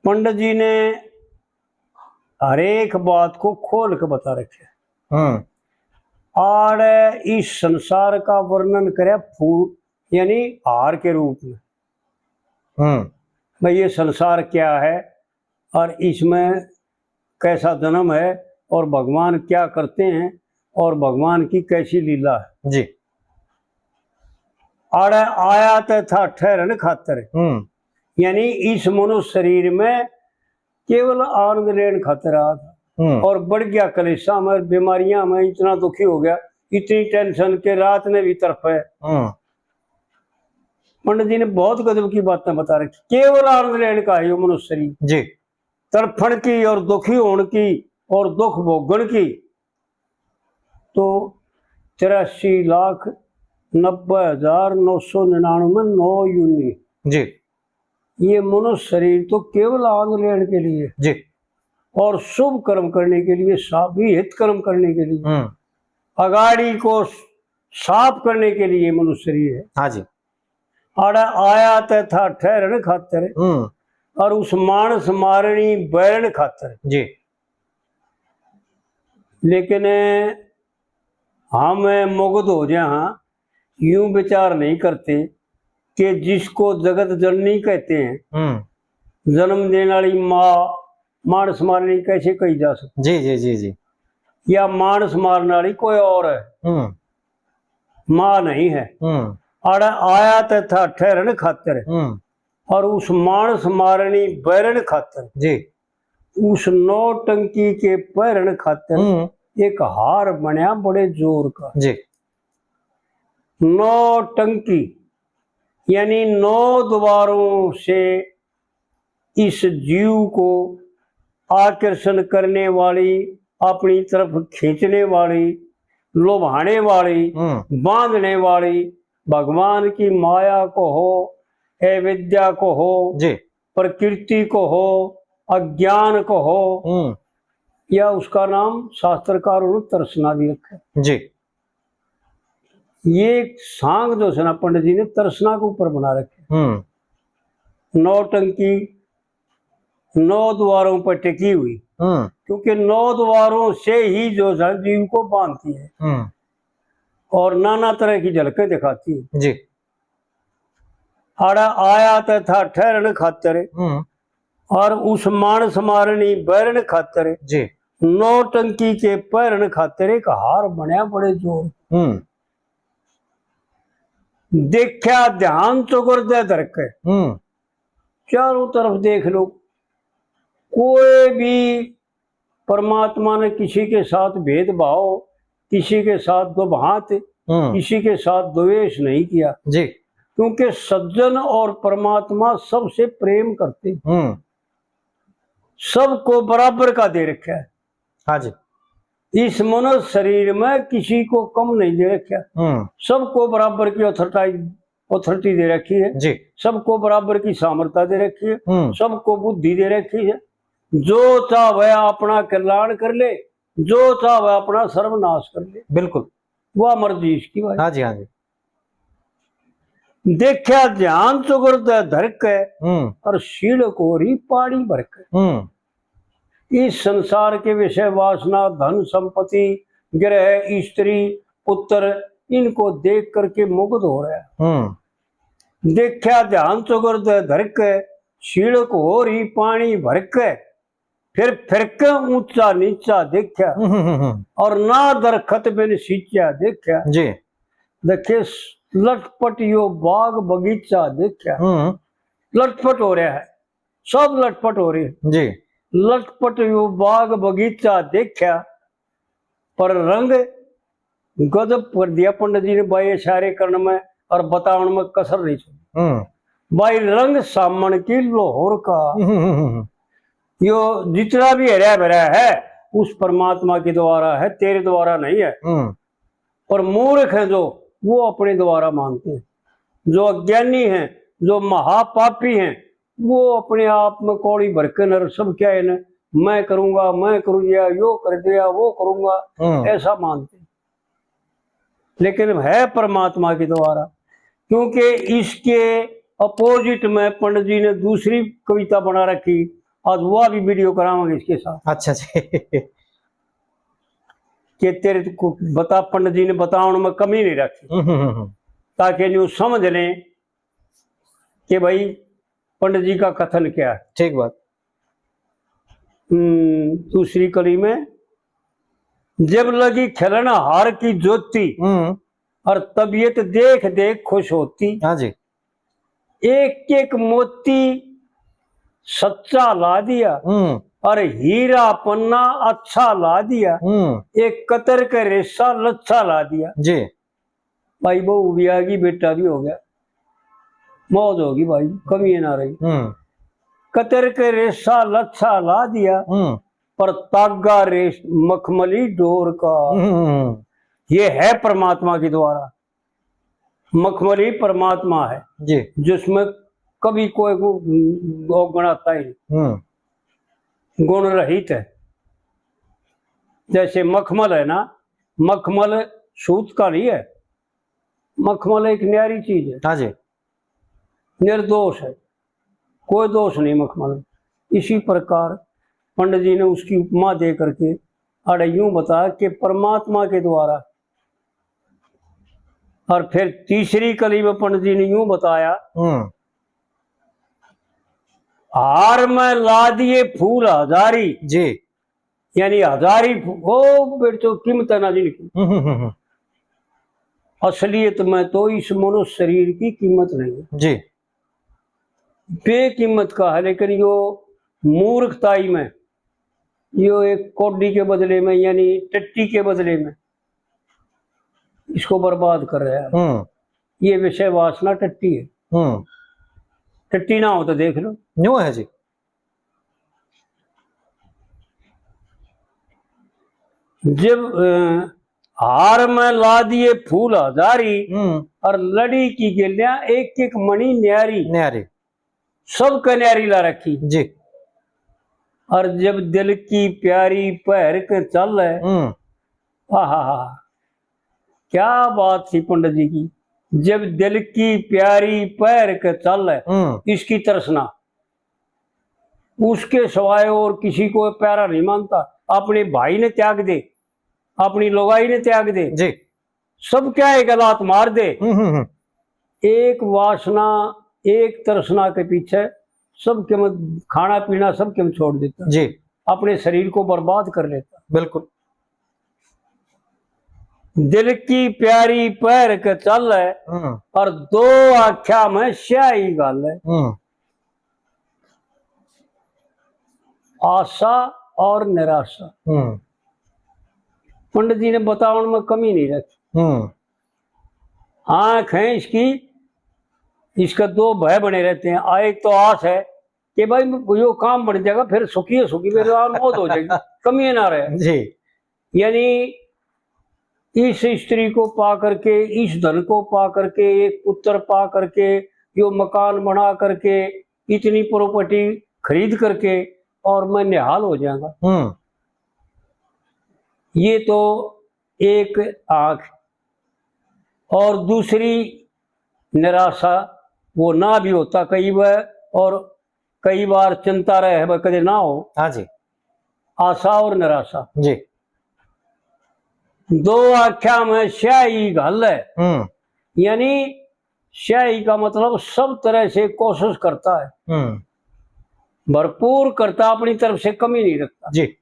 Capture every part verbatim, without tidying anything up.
पंडित जी ने हर एक बात को खोल के बता रखे। हम्म। आड़ इस संसार का वर्णन करे फूल, यानी हार के रूप में। हम्म। भाई, ये संसार क्या है और इसमें कैसा जन्म है और भगवान क्या करते हैं और भगवान की कैसी लीला है। जी। आड़े आया तो था ठहरन खातर, हम्म। यानी इस मनुष्य शरीर में केवल आनंद लेने खातर आया था। हम्म। और बढ़ गया कलेशा में, बीमारियां में, इतना दुखी हो गया, इतनी टेंशन के रात ने भी तरफे। हम्म। पंडित जी ने बहुत गजब की बातें बता रखी। केवल आनंद लेने का है यो मनुष्य शरीर। जी। तड़फण की और दुखी होने की और दुख भोगण की तो तिरासी लाख नब्बे हजार नौ सौ निन्यानवे नौ योनि। जी। ये मनुष्य शरीर तो केवल आनंद लेने के लिए जी। और शुभ कर्म करने के लिए, सा-, भी हित कर्म करने के लिए, हम्म। अगाड़ी को साफ करने के लिए मनुष्य शरीर है। हाँ जी। आड़ा आया तो था ठहरन खातर, हम्म। और उस मानस मारनी बैरण खातर। जी। लेकिन हम मुग्ध हो जाए, हाँ, यूं विचार नहीं करते कि जिसको जगत जननी कहते हैं, हम्म। जन्म देने वाली माँ मानस मारनी कैसे कही जा सकती? जी, जी, जी, जी। या मानस मारने वाली कोई और है, हम्म। माँ नहीं है। हम्म। आड़ा आया तो था ठहरन खातर, हम्म। और उस मानस मारनी बैरण खातर, जी। उस नौटंकी के पैरण खातर, हम्म। एक हार बनया बड़े जोर का। जी। नौटंकी यानी नौ द्वारों से इस जीव को आकर्षण करने वाली, अपनी तरफ खींचने वाली, लुभाने वाली, हम्म। बांधने वाली, भगवान की माया को हो, अविद्या को हो, जी। प्रकृति को हो, अज्ञान को हो, हम्म। या उसका नाम शास्त्रकारों ने तृष्णा भी रखा है। जी। ये सांग जो है ना, पंडित जी ने तृष्णा के ऊपर बना रखे। हम्म। नौटंकी नौ द्वारों पर टिकी हुई, हम्म। क्योंकि नौ द्वारों से ही जो है जीव को बांधती है हम्म। और नाना तरह की झलकें दिखाती है। जी। आड़ा आया तो था ठहरन खातर, हम्म। और उस मानस मारनी बैरण खातर, जी। नौटंकी के पैरण खातर एक हार बनया बड़े जोर। हम्म। देखा ध्यान चौगरदे धर के, हम्म। चारों तरफ देख लो, कोई भी परमात्मा ने किसी के साथ भेदभाव, किसी के साथ दुभांत, हम्म। किसी के साथ द्वेष नहीं किया, जी। क्योंकि सज्जन और परमात्मा सबसे प्रेम करते हैं। हम्म। सबको बराबर का दे रखा है। हाँ जी। इस मनुष्य शरीर में किसी को कम नहीं दे रखा, हम्म। सबको बराबर की अथॉरिटी, अथॉरिटी दे रखी है, जी। सबको बराबर की सामर्थ्य दे रखी है, हम्म। सबको बुद्धि दे रखी है। जो चाहे अपना कल्याण कर ले, जो चाहे अपना सर्वनाश कर ले, बिल्कुल। वह मर्जी इसकी भाई। हाँ जी, हाँ जी। देखा ध्यान चौगरदे धर के, हम्म। और सील को री पानी भर के। हम्म। इस संसार के विषय वासना, धन संपत्ति, गृह, स्त्री, पुत्र, इनको देख करके मुग्ध हो रहा है। हम्म। देखा ध्यान चौगरदे धर के, सील को री पानी भर के, फिर फिर के ऊंचा नीचा देखा, हम्म, हम्म, हम्म। और ना दरखत बिन सींचा देखा। जी। देखे, लटपट यो बाग बगीचा देखा। हम्म। लटपट हो रहा है, सब लटपट हो रही है। जी। लटपट यो बाग बगीचा देखा, पर रंग गजब कर दिया पंडित जी ने भाई, इशारे करण में और बतावन में कसर नहीं छोड़ी। हम्म। भाई, रंग सामन की लाहौर का। हम्म, हम्म, हम्म। यो जितना भी हरा भरा है, उस परमात्मा के द्वारा है, तेरे द्वारा नहीं है। हम्म। और मूर्ख हैं जो, वो अपने द्वारा मानते हैं। जो अज्ञानी हैं, जो महापापी हैं, वो अपने आप में कौड़ी भर के नर सब क्या है ना, मैं करूंगा, मैं करूंगा, यो कर दिया, वो करूंगा, हम्म। ऐसा मानते हैं। लेकिन है परमात्मा के द्वारा, क्योंकि इसके अपोजिट में पंडित जी ने दूसरी कविता बना रखी, आज वह भी वीडियो करावांगे इसके साथ। अच्छा जी। कि तेरे को बता, पंडित जी ने बतावण में कमी नहीं रखी, हम्म, हम्म, हम्म। ताकि न्यू समझ लें कि भाई पंडित जी का कथन क्या है। ठीक बात। हम्म, दूसरी कली में, जब लगी खिलन हार की ज्योति, हम्म। और तबीयत देख देख खुश होती। हाँ जी। एक एक मोती सच्चा ला दिया, हम्म। और हीरा पन्ना अच्छा ला दिया, हम्म। एक कतर के रेशा लच्छा ला दिया। जी। भाई बहू भी आ गई, बेटा भी हो गया, मौज होगी भाई, कमी ना रही। हम्म। कतर के रेशा लच्छा ला दिया, हम्म। पर तागा रेश मखमली डोर का। हम्म। ये है परमात्मा के द्वारा। मखमली परमात्मा है जी। जिसमें कभी कोई को, वो गणाता ही नहीं। हम्म। गुण रहित है। जैसे मखमल है ना, मखमल सूत का नहीं है, मखमल एक न्यारी चीज है। हाँ जी। निर्दोष है, कोई दोष नहीं मखमल। इसी प्रकार पंडित जी ने उसकी उपमा दे करके आड़े यूं बताया कि परमात्मा के द्वारा। और फिर तीसरी कली में पंडित जी ने यूं बताया, हम्म। हार में ला दिए फूल हजारी। जी। यानी हजारी फू-, ओ बेटो, कीमत है ना जिनकी। हम्म, हम्म, हम्म। असलियत में तो इस मनुष्य शरीर की कीमत नहीं है। जी। बेकीमत का है, लेकिन यो मूर्खताई में, यो एक कौडी के बदले में, यानी टट्टी के बदले में इसको बर्बाद कर रहा है। हम्म। ये विषय वासना टट्टी है। हम्म। टट्टी ना हो तो देख लो। न्यू है जी। जब, अ, हार में ला दिए फूल हजारी, हम्म। और लड़ी की गेलियां एक एक मणि न्यारी। न्यारी। सबके न्यारी ला रखी। जी। और जब दिल की प्यारी पहर के चाले, हम्म। आहा, क्या बात थी पंडित जी की। जब दिल की प्यारी पहर के चाले, हम्म। इसकी तृष्णा, उसके सिवाय और किसी को प्यारा नहीं मानता। अपने भाई ने त्याग दे, अपनी लुगाई ने त्याग दे, जी। सब क्या एक लात मार दे। हम्म, हम्म, हम्म। एक वासना, एक तृष्णा के पीछे सब के में खाना पीना सब के में छोड़ देता। जी। अपने शरीर को बर्बाद कर लेता। बिल्कुल। दिल की प्यारी पहर के चाले, हम्म। और दो आख्या में स्याही घाले। हम्म। आशा और निराशा। हम्म। पंडित जी ने बतावन में कमी नहीं रखी। हम्म। आंख है इसकी, इसका दो भय बने रहते हैं। आ, एक तो आस है कि भाई यो काम बन जाएगा, फिर सुखी है सुखी, मेरे और मौत हो जाएगी, कमी ना रहे। जी। यानी इस स्त्री को पा करके, इस धन को पा करके, एक पुत्र पा करके, यो मकान बना करके, इतनी प्रॉपर्टी खरीद करके, और मैं निहाल हो जाऊंगा। हम्म। ये तो एक आंख। और दूसरी निराशा, वो ना भी होता कई बार, और कई बार चिंता रहे, वह कदे ना हो। हाँ जी। आशा और निराशा। जी। दो आख्या में स्याही घाले। हम्म। यानी स्याही का मतलब सब तरह से कोशिश करता है, हम्म। भरपूर करता, अपनी तरफ से कमी नहीं रखता। जी।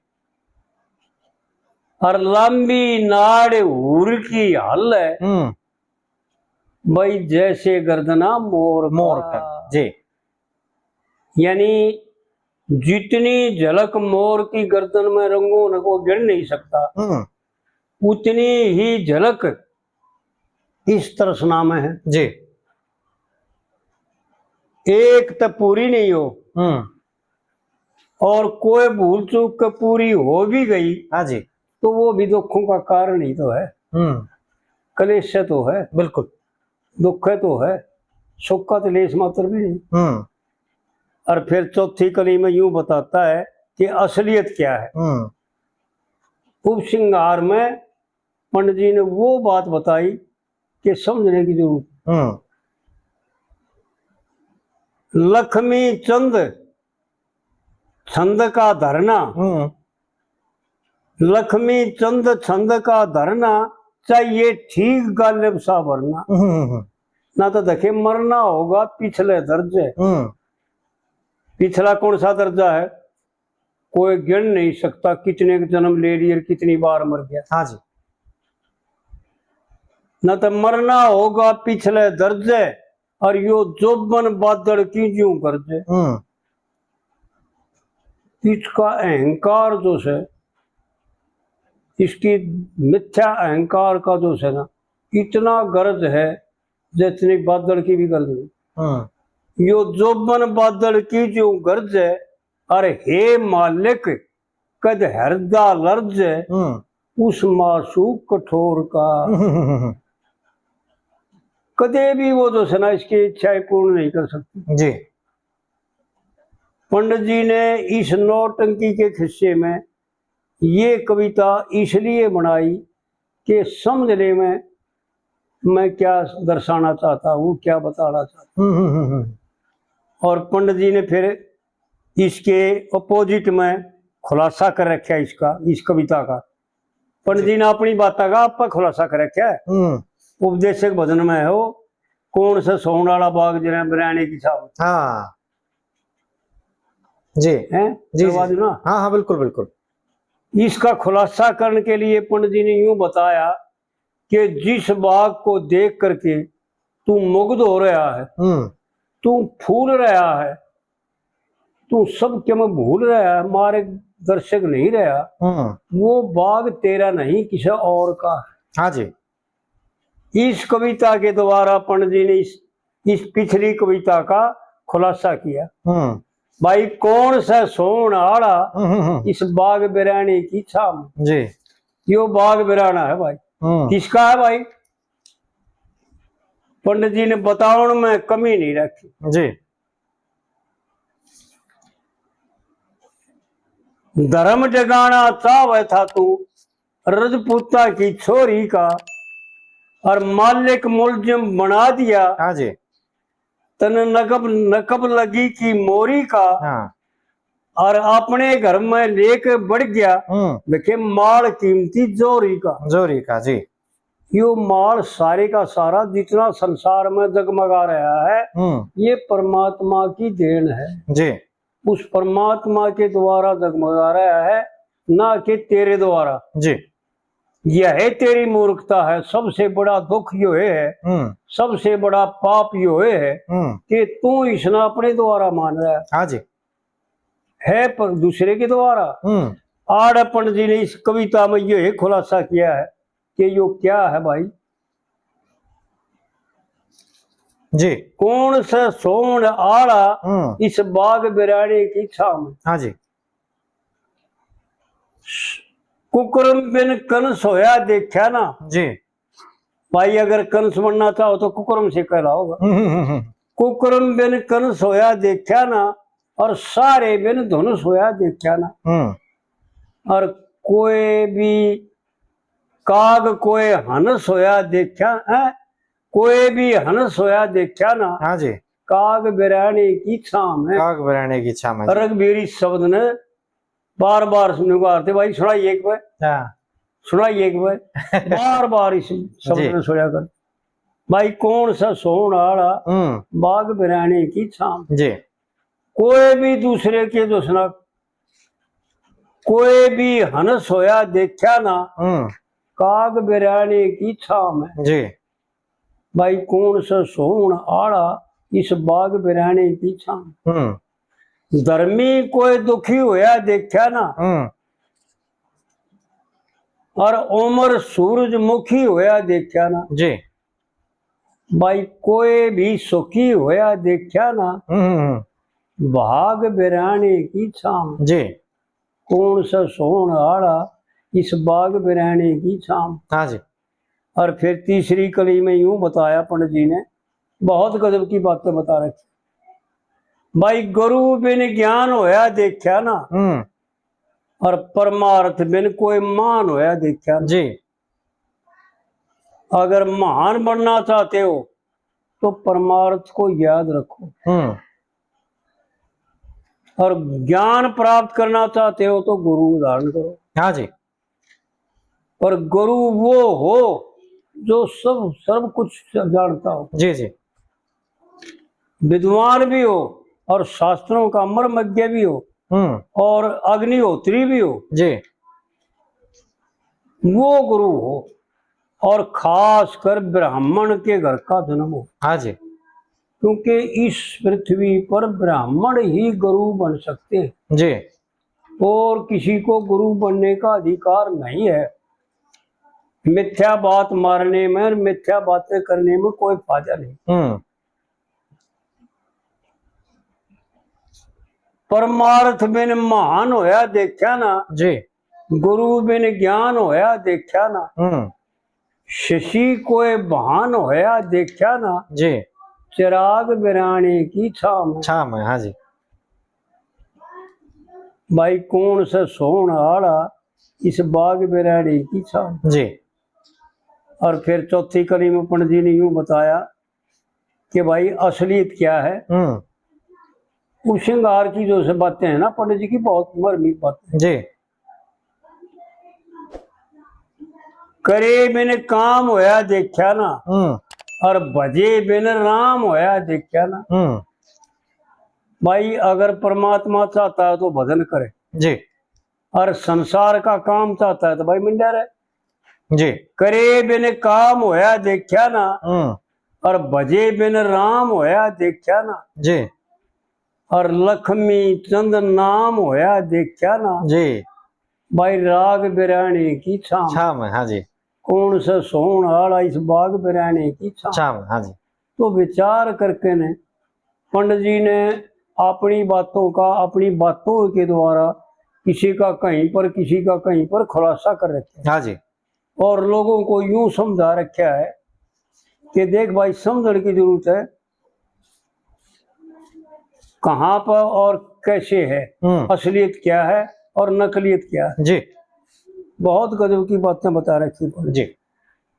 और लंबी नाड़ हूर की हाले। हम्म। भाई, जैसे गर्दना मोर का। मोर का, जी। यानी जितनी झलक मोर की गर्दन में रंगों ने को गिण नहीं सकता, हम्म। उतनी ही झलक इस तृष्णा में है। जी। एक तो पूरी नहीं हो, हम्म। और कोई भूल चूक के पूरी हो भी गई, हाँ जी। तो वो भी दुखों का कारण ही तो है। हम्म। क्लेश तो है। बिल्कुल। दुख तो है, सुख का तो लेश मात्र भी नहीं। हम्म। और फिर चौथी कली में यूं बताता है कि असलियत क्या है। हम्म। उपसंहार में पंडित जी ने वो बात बताई कि समझने की जरूरत। हम्म। लक्ष्मी चंद छंद का धरना, हम्म। लक्ष्मी चंद छंद का धरना, चाहिए ठीक गालिब सा भरना। हम्म, हम्म, हम्म। ना तो देखे मरना होगा पिछले दर्जे। हम्म। पिछला कौन सा दर्जा है? कोई गिन नहीं सकता कितने के जन्म ले लिए और कितनी बार मर गया। हाँ जी। ना तो मरना होगा पिछले दर्जे, और यो जोबन बादल की ज्यूं गरजे। हम्म। इसका अहंकार जो है, इसकी मिथ्या अहंकार का जो है ना, इतना गरज है जितनी बादल की भी गरज नहीं। हम्म। यो जोबन बादल की ज्यूं गरजे, अरे हे मालिक, कद हृदय लरजे, हम्म। उस मासूक कठोर का। हम्म, हम्म, हम्म, हम्म। कदे भी वो जो है ना, इसकी इच्छाएं पूर्ण नहीं कर सकती। जी। पंडित जी ने इस नौटंकी के खिस्से में ये कविता इसलिए बनाई कि समझ ले मैं, मैं क्या दर्शाना चाहता हूँ, क्या बताना चाहता हूँ। हम्म, हम्म, हम्म, हम्म। और पंडित जी ने फिर इसके अपोजिट में खुलासा कर रखा इसका, इस कविता का। पंडित जी ने अपनी बातों का आप पर खुलासा कर रखा है। हम्म। उपदेशक भजन में हो, कौन सा सोहन वाला बाग जिन्हें बिराने की छाव। हाँ। जी। हैं? जी, जी, करवा जी। दूं ना? हाँ, हाँ, बिल्कुल, बिल्कुल। इसका खुलासा करने के लिए पंडित जी ने यूं बताया कि जिस बाग को देख करके तू मुग्ध हो रहा है, हम्म। तू फूल रहा है, तू सबके में भूल रहा है, मारे दर्शक नहीं रहा, हम्म। वो बाग तेरा नहीं, किसी और का है। हाँ जी। इस कविता के द्वारा पंडित जी ने इस, इस पिछली कविता का खुलासा किया। हम्म। भाई, कौन सा सोहन आला हम्म, हम्म, हम्म। इस बाग बिराने की छाव में। जी। यो बाग बिराना है भाई। हम्म। किसका है भाई? पंडित जी ने बतावन में कमी नहीं रखी। जी। धर्म जगाना चाहवे था तू, रजपूता की छोरी का, और मालिक मुलजिम बना दिया। हाँ जी। तने नकब, नकब लगी की मोरी का, हाँ। और अपने घर में लेके बढ़ गया, हम्म। देखे माल कीमती जोरी का। जोरी का, जी। यो माल सारे का सारा जितना संसार में जगमगा रहा है, हम्म। ये परमात्मा की देन है। जी। उस परमात्मा के द्वारा जगमगा रहा है, ना कि तेरे द्वारा। जी। यह तेरी मूर्खता है, सबसे बड़ा दुख यो है, हम्म। सबसे बड़ा पाप यो है हम्म। कि तू इसने अपने द्वारा मान रहा है। हाँ जी। है पर दूसरे के द्वारा। हम्म। आड़ पंडित जी ने इस कविता में यो ही खुलासा किया है कि यो क्या है भाई? जी। कौन सा सोहन आला हम्म। इस बाग बिराने की छाव में? हाँ जी। कुकर्म बिन कंस होया देखा ना। जी। भाई, अगर कंस बनना चाहो तो कुकर्म से कहलाओगा। हम्म, हम्म, हम्म। कुकर्म बिन कंस होया देखा ना, और सारे बिन धनुष होया देखा ना। हम्म। और कोई भी काग कोई हंस होया देखा है, कोई भी हंस होया देखा ना। हाँ जी। काग बिराने की छाव में। काग बिराने की छाव में। रघुबीर इस शब्द ने बार बार निगारते, भाई सुनाइए एक बार, हाँ। सुनाइए एक बार। बार बार इस शब्द जी। ने सुनाया कर। भाई, कौन सा सोहन आला हम्म। बाग बिराने की छाव। जी। कोई भी दूसरे के जो सुना, कोई भी हंस होया देखा ना, हम्म। काग बिराने की छाव में। जी। भाई, कौन सा सोहन आला इस बाग बिराने की छाव। हम्म। धर्मी कोई दुखी होया देखा ना, हम्म। और उमर सूरजमुखी होया देखा ना। जी। भाई, कोई भी सुखी होया देखा ना, हम्म, हम्म, हम्म। भाग बिराने की छाव। जी। कौन सा सोहन आला इस बाग बिराने की छाव। हाँ जी। और फिर तीसरी कली में यूं बताया पंडित जी ने, बहुत गजब की बातें बता रखी। भाई, गुरु बिन ज्ञान होया देखा ना, हम्म। और परमार्थ बिन कोई मान होया देखा ना। जी। अगर महान बनना चाहते हो तो परमार्थ को याद रखो। हम्म। और ज्ञान प्राप्त करना चाहते हो तो गुरु धारण करो। हाँ जी। पर गुरु वो हो जो सब, सर्व कुछ जानता हो। जी, जी। विद्वान भी हो और शास्त्रों का मर्मज्ञ भी हो हम्म। और अग्निहोत्री भी हो। जी। वो गुरु हो और खास कर ब्राह्मण के घर का जन्म हो। हाँ जी। क्योंकि इस पृथ्वी पर ब्राह्मण ही गुरु बन सकते हैं। जी। और किसी को गुरु बनने का अधिकार नहीं है। मिथ्या बात मारने में और मिथ्या बातें करने में कोई फायदा नहीं। हम्म। परमार्थ बिन महान होया देखा ना, जी। गुरु बिन ज्ञान होया देखा ना, हम्म। शशि कोय भान होया देखा ना, जी। चिराग बिराने की छाम। छाम है, हाँ जी। भाई, कौन सा सोहण आला इस बाग बिराने की छाम। जी। और फिर चौथी कली में पंडित जी ने यूं बताया कि भाई, असलियत क्या है। हम्म। उस श्रृंगार की जो से बातें हैं ना पंडित जी की, बहुत मर्मी बातें। जी। करे बिन काम होया देखा ना, हम्म। और भजे बिन राम होया देखा ना। हम्म। भाई, अगर परमात्मा चाहता है तो भजन करे। जी। और संसार का काम चाहता है तो भाई, मिंडा रहे। जी। करे बिन काम होया देखा ना, हम्म। और भजे बिन राम होया देखा ना। जी। और लक्ष्मी चंद नाम होया देखा ना। जी। भाई, राग बिराने की छाम। छाम है, हाँ जी। कौन सा सोहण आला इस बाग बिराने की छाम। छाम, हाँ जी। तो विचार करके ने पंडित जी ने अपनी बातों का, अपनी बातों के द्वारा किसी का कहीं पर, किसी का कहीं पर खुलासा कर रखा है। हाँ जी। और लोगों को यूं समझा रखा है कि देख भाई, समझण की जरूरत है कहाँ पर और कैसे है, हम्म। असलियत क्या है और नकलियत क्या है। जी। बहुत गजब की बातें बता रखी पंडित जी।